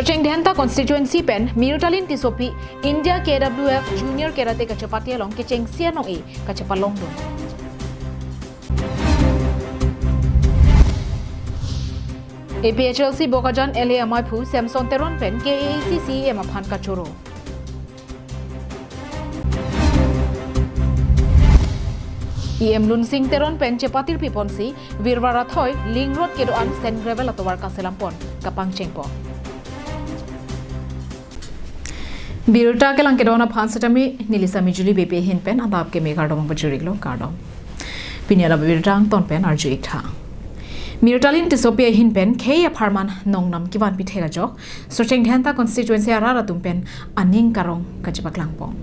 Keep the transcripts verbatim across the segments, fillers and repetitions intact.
Socheng Dhenta constituency pen Mirtalin Tissopi India K W F Junior Karate kachepate along kechengsi anong-e kachepalongdun. A P H L C Bokajan L A amaiphu Samson Teron pen K A A C C E M aphan kachoro. E M Lunsing Teron pen chepatirpi ponsi Virwar athoi Ling Road kedo-an sand gravel atovar kaselam pon kapangcheng pon. Birta kelang kedo-an aphan setame neli Sami Juli Bey pen adap keme kardom pajir-iklo, kardom. Pini adap birta angton pen arju-ik tha. Mirtalin Tissopi ahin pen khei apharman nongnam kevan pithek ajok Socheng Dhenta constituency arat atum pen aning karong kachepaklang pon.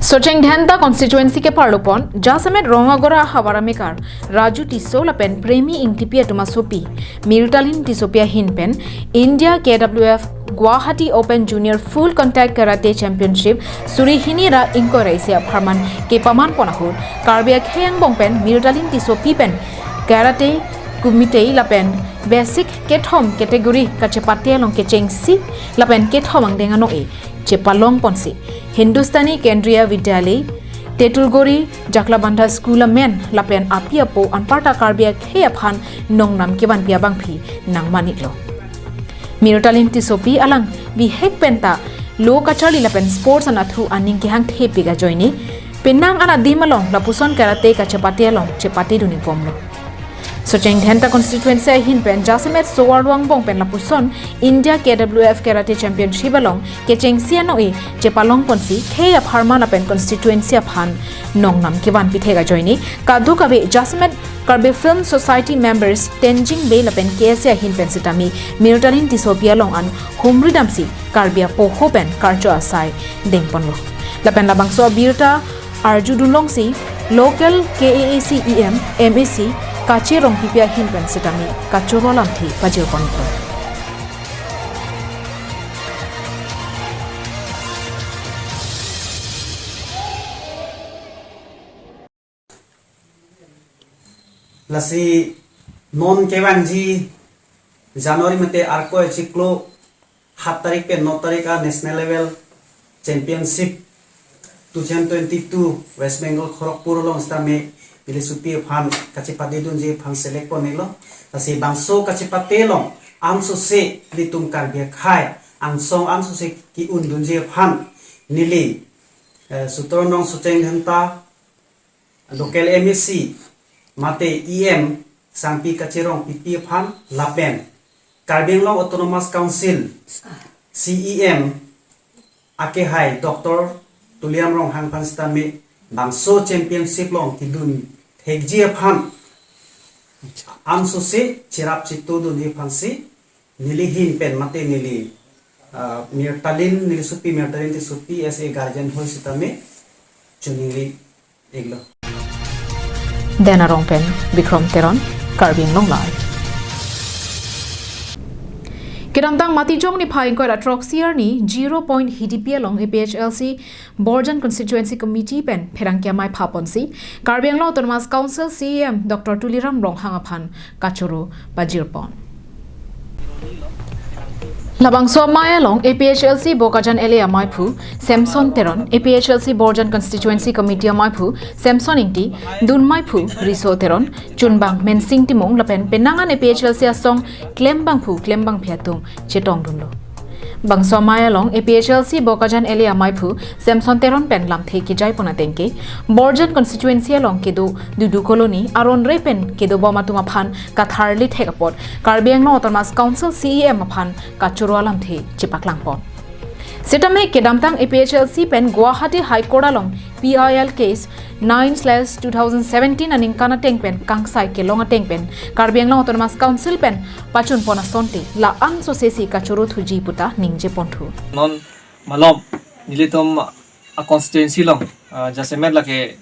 Socheng Dhenta constituency keparlo pon jasemet Rongagora havar amekar Raju Tisso lapen Premi Ingtipi atum asopi Mirtalin Tissopi ahin pen India K W F Guwahati Open Junior Full Contact Karate Championship suri hini ra ingkoi ra isi apharman kepaman pon ahut Karbi akhei angbong pen Mirtalin Tissopi pen Karate, Kumite lapen Basic kethom category kachepate along kechengsi lapen kethom angdeng anong-e chepalong ponsi Hindustani Kendriya Vidyalay, Tetulgori Jaklabandha School amen lapen api apo anparta Karbi akhei aphan nongnam kevanpi abangpi nangman-iklo. Mirtalin Tissopi alang bihek penta lo kacharli lapen sports anatthu aning kehangthepik ajoine penang anadim along lapuson karate kachepate along chepatedun-ik bomlo. Socheng Dhenta constituency ahin pen jasemet so-arlo angbong pen lapuson India K W F Karate Championship along kechengsi anong-e chepalong ponsi khei apharman lapen constituency aphan nongnam kevan pithek ajoine kadokave jasemet Karbi Film Society members Tenzing Bey lapen K S A ahin pen setame Mirtalin Tissopi along an humri damsi Karbi apoho pen karcho asai dengponlo. Lapen labangso abirta arjudunlongsi local K A A C E M, M A C Kache Rongpipi ahin pen setame kachoro alamthe pajirpon-iklo. Lasi non kevangji January mate arkoi chiklo hat tarik pen no tarik a national level championship two thousand twenty-two West Bengal Kharagpur along setame neli sopi aphan kachepatedunji aphan select pon-iklo. Lasi bangso kachepate along ansose ilitum Karbi akhei angsong ansose ki-undunji aphan neli, eh, Sutro Nong Socheng Dhenta, local M A C mate E M Sangpi Kache Rongpipi aphan lapen Karbi Anglong Autonomous Council C E M akehai Doctor Tuliram Ronghang aphan setame bangso championship along kedun thekji aphan ansose cherap chetodunji aphansi neli ahin pen mate neli, ah, Mirtalin, neli sopi Mirtalin Tissopi as a guardian ahoi setame choningri-iklo. Denarong pen Bikrom Teron, Karbi Anglong Live. Kedamtang Matijong niphai ingkoi ra throksi arni Zero Point Hidipi along A P H L C Borjan Constituency Committee pen pherangke amei phaponsi Karbi Anglong Autonomous Council C E M Doctor Tuliram Ronghang aphan kachoro pajirpon. Labangso amei along A P H L C Bokajan L A amaiphu Samson Teron, A P H L C Borjan Constituency Committee amaiphu Samson Ingti, dunmeiphu Riso Teron, chunbang Mensing Timung lapen penang an A P H L C asong klembangphu klembangpi atum chetongdunlo. Bangso amei along A P H L C Bokajan L A amaiphu Samson Teron pen lamthe kejaipon atengke, Borjan constituency along kedo Dudu Colony aron re pen kedobom atum aphan katharli thek apot Karbi Anglong Autonomous Council C E M aphan kachoro alamthe chepaklangpon. Setame kedamtang A P H L C pen Guwahati High Court along P I L case nine slash two thousand seventeen aningkan ateng pen kangsai kelong ateng pen Karbi Anglong Autonomous Council pen pachunpon asonte la-an sosesi kachoro thuji puta ningjeponthu. Non malom nelitum a constituency along, ah, jasemet lake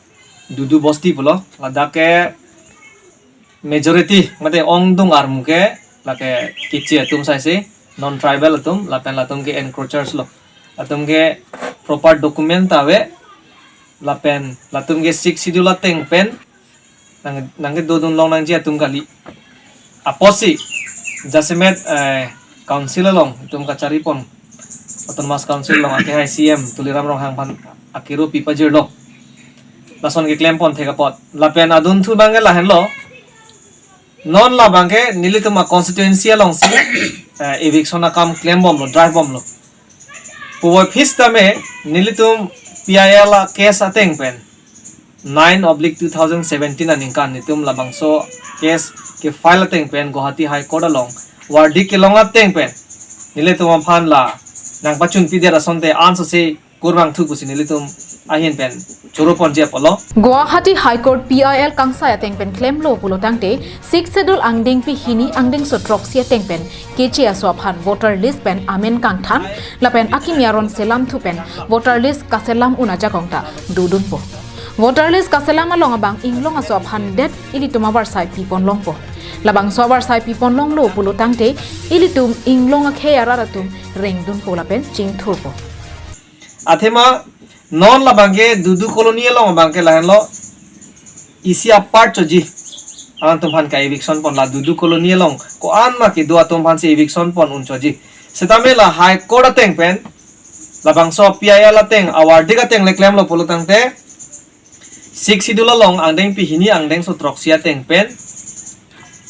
Dudu Bosti pulo, ladak ke majority mate ongdung armu ke lake Keche atum saisi, non tribal atum, lapen latum ke encroachers lo. Latum ke proper document ta ave, lapen latum ke Sixth Schedule ateng pen nang, nangkedodun longnangji atum kali. Apotsi Jasemet, eh, council along itum kachari pon, Autonomous Council along akehai C M Tuliram Ronghang aphan akero pi pajirlo. Lason keklem pon thek apot. Lapen adunthu abangke lahenlo. Non labangke nelitum a constituency alongsi, eh, eviction akam klem bomlo, drive bomlo. Puvoiphit tame nelitum P I L a case ateng pen, nine oblique two thousand seventeen aningkan nelitum labangso case ke file ateng pen Guwahati High Court along verdict kelong ateng pen nelitum aphan la nangpachunpidet asonte ansose kurvangthu pusi nelitum ahin pen choro ponji apotlo. Guwahati High Court P I L kangsai ateng pen klemlo pulo tangte, Sixth Schedule angdengpi hini angdengso throksi ateng pen keche aso aphan voter list pen amen kangthan lapen akimi aron selamthu pen voter list kaselam un ajakong ta dodunpo. Voter list kaselam along abang inglong aso aphan det ilitum avarsai pi ponlongpo. Labangso avarsai pi ponlonglo pulo tangte, ilitum inglong akhei arat atum rengdunpo lapen chingthurpo. Athema non labangke Dudu Colony along abangke lahenlo, isi apart choji. Alangtum aphan ka eviction pon, la Dudu Colony along ko-an ma kedo atum aphansi eviction pon un choji. Setame la High Court ateng pen labangso P I L ateng a verdict ateng le klemlo pulo tangte, Sixth Schedule along angdengpi hini angdengso throksi ateng pen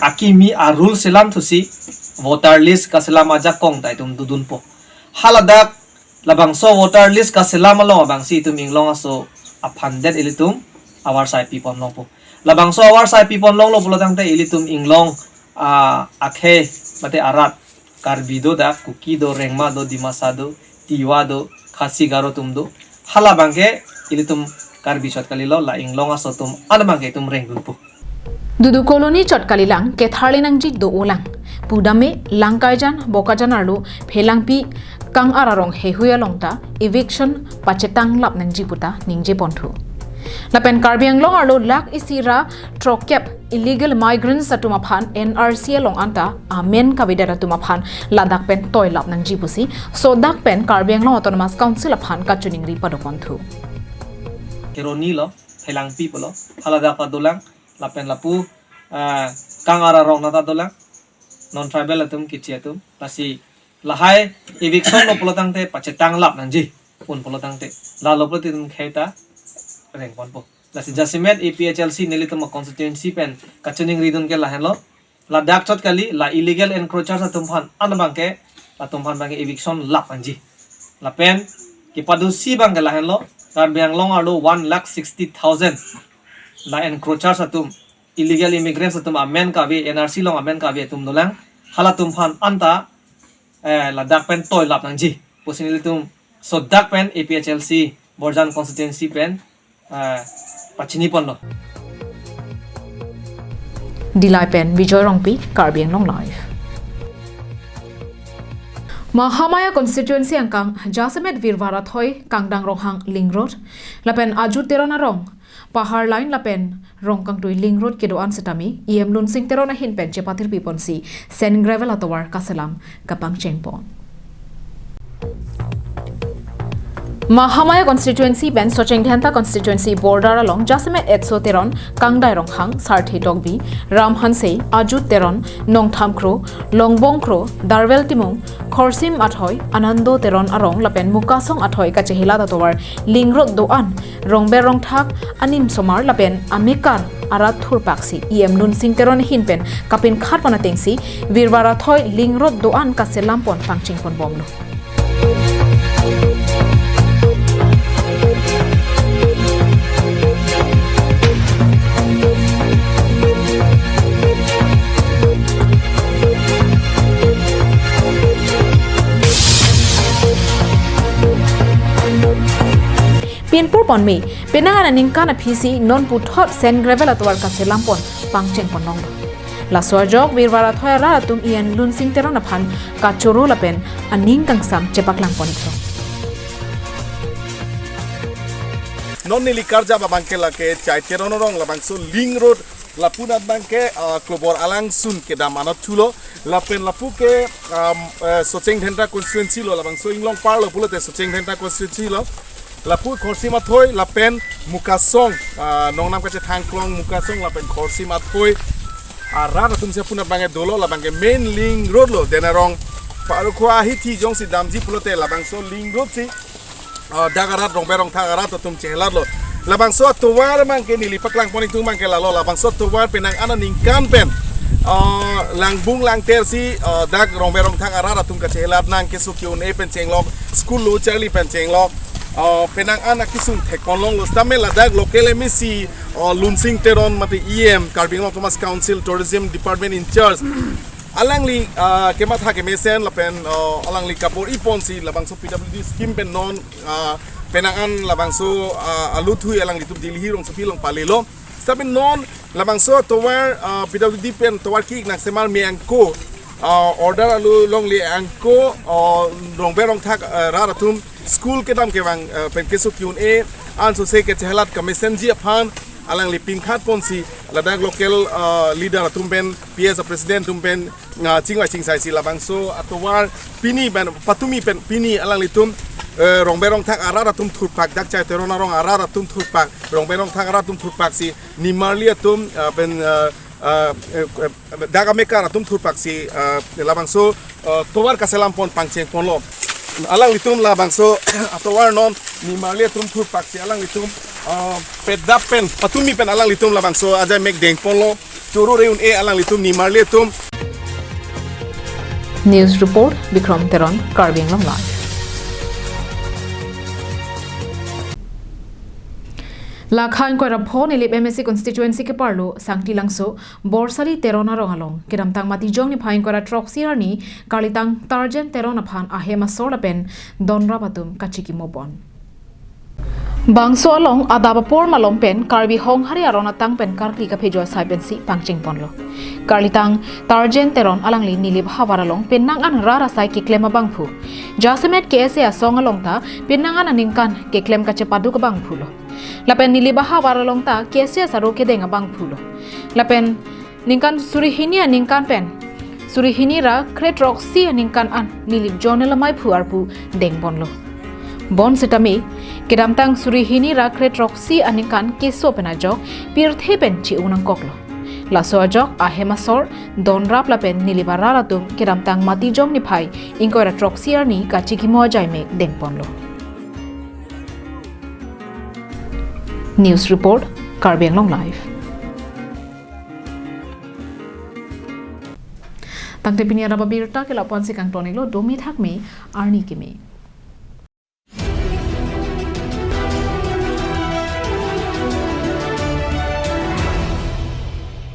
akimi a rule selamthusi voter list kaselam ajakong ta itum dodunpo. Haladak labangso voter list kaselam along abangsi itum inglong aso aphan det ilitum avarsai pi ponlongpo. Labangso avarsai pi ponlonglo pulo tangte ilitum inglong, ah, akhei mate arat, Karbi do dak, Kuki do, Rengma do, Dimasa do, Tiwa do, Khasi Garo atum do. Halabangke ilitum Karbi chot kalilo, la inglong aso atum an abangke itum rengdunpo. Dudu Colony chot kalilang, ketharli nangji do-olang. Pudame Langkaijan, Bokajan arlo, Phelangpi, Kangar arong heihui along ta eviction pachetanglap nangji puta ningje ponthu. Lapen Karbi Anglong arlo lakh isi ra throkkep illegal migrants atum aphan N R C along anta amen kavedet atum aphan ladak pen toilap nangji pusi sodak pen Karbi Anglong Autonomous Council aphan kachiningri pado ponthu. Kheroni lo, Phelangpi pulo, haladak ta dolang, lapen lapu, ah, Kangar arong nata dolang, non tribal atum, keche atum, lasi lahai eviction lo pulo tangte pachetanglap nangji, pun pulo tangte, lalo pulo te itum khei ta reng ponpo. Lasi jasemet A P H L C nelitum a constituency pen kachiningridun ke lahenlo. Ladak chot kali, la illegal encroachers atum aphan an abangke, latum aphan abangke eviction lap nangji. Lapen kepadusi abangke lahenlo, Karbi Anglong arlo one lakh sixty thousand la encroachers atum, illegal immigrants atum amen kave, N R C along amen kave atum dolang, halatum aphan anta, eh, ladak pen toilap nangji pusi nelitum sodak pen A P H L C Borjan constituency pen, eh, pachini ponlo. Dillai pen Bijoy Rongpi, Karbi Anglong Live. Mahamaya constituency angkang jasemet Virvar athoi Kangdang Ronghang link road lapen Ajut Teron arong Pahar Line lapen Rongkangtui link road kedo-an setame E M Lunsing Teron ahin pen chepatirpi ponsi sand gravel atovar kaselam kapangcheng pon. Mahamaya constituency pen Socheng Dhenta constituency border along jasemet Etso Teron, Kangdai Ronghang, Sarthe Tokbi, Ram Hanse, Ajut Teron, Nongtham Kro, Longbong Kro, Darwell Timung, Khorsim Athoi, Anando Teron arong lapen Mukasong Athoi kachehelat atovar link road do-an Rongber Rongthak, Anim Somar lapen amekar arat thurpaksi E M Lunsing Teron ahin pen kapinkhat pon atengsi Virvar athoi link road do-an kaselam pon pangcheng pon bomlo. Pinpur ponme, penang aningkan aphisi non puthot sand gravel atovar kaselam pon pangcheng ponlonglo. Laso ajok Virvar athoi arat atum E M Lunsing Teron aphan kachoro lapen aning kangsam chepaklang pon iklo. Non neli karjap abangke lake Chai Teron arong labangso link road lapu anat abangke, ah, Klobor Alangsun kedam anat thulo lapen lapu ke, um, eh, Socheng Dhenta constituency lo, labangso inglong parlo pulote Socheng Dhenta constituency lo. Lapu Khorsim Athoi lapen Mukasong, ah, Nongnam kachethang klong Mukasong lapen Khorsim Athoi arat atum si apunat abangke dolo, labangke main link road lo, Denarong Parukhua hithi jongsi damji pulote labangso link road si, ah, dak arat Rongber Rongthak arat atum chehelat lo. Labangso atovar abangke neli paklang pon ingtung abangke lalo, labangso atovar penang an aningkan pen, ah, langbung langter si, ah, dak Rongber Rongthak arat atum kachehelat nang, keso ke-un-e pen chenglok, school lo charli pen chenglok, ah, penang an akesung thek pon longlo. Sitame ladak local M A C, ah, Lunsing Teron mate E M, Karbi Anglong Autonomous Council Tourism Department in charge, alangli, ah, kematha kemesen lapen, ah, alangli kabor-i ponsi labangso P W D scheme pen non, ah, penang an labangso, ah, aluthui alanglitum Delhi rongsopi along palelo. Sitame non labangso atovar, ah, P W D pen tovar ki nang semar me angko, ah, order alo longle angko, ah, Rongber Rongthak, ah, rat atum school kedam kevang, ah, pen keso ke-un-e ansose kachehelat kamesenji aphan alangli pingkhat ponsi ladak local, ah, leader atum pen, P S A president atum pen, ah, chingvai chingsaisi labangso atovar pini pen, patumi pen pini alanglitum, eh, Rongber Rongthak arat atum thurpak, dak Chai Teron arong arat atum thurpak, Rongber Rongthak arat atum thurpaksi nimarli atum, ah, pen, ah, ah, eh, eh, dak amekar atum thurpaksi, ah, labangso, ah, tovar kaselam pon pangcheng ponlo. Alanglitum labangso atovar non nimarli atum thurpaksi alanglitum, ah, pedap pen, patumi pen alanglitum labangso ajai mek deng ponlo. Choro re-un-e alanglitum nimarli atum. News report, Bikram Teron, Karbi Anglong Live. Lakha ingkoi ra pho Nilip M A C constituency keparlo Sangti Langso, Borsali Teron arong along kedamtang Matijong niphai ingkoi ra throksi arni karlitang Tarjen Teron aphan ahem asor lapen donrap atum kachikimo pon. Bangso along adap apor malom pen Karbi Honghari aron atang pen karkli kaphejo asai pensi pangcheng ponlo. Karlitang Tarjen Teron alangli Nilip havar along penang an rat asai keklem abangphu. Jasemet K S A asong along ta penang an aningkan keklem kachepaduk abangphu lo. Lapen Nilip ahavar along ta K S A asaro kedeng abangphu lo. Lapen ningkan suri hini aningkan pen suri hini ra kre throksi aningkan an Nilip Zonal Amaiphu arpu deng ponlo. Bonsitame kedamtang suri hini ra kre throksi aningkan keso pen ajok pirthe pen chi-un nangkoklo. Laso ajok ahem asor, donrap lapen Nilip arat atum kedamtang Matijong niphai ingkoi ra throksi arni kachikimo ajai mek deng ponlo. News report, Karbi Anglong Live. Tangte pini arap abirta ke la-an si kangton-iklo, domi thakme, arni keme.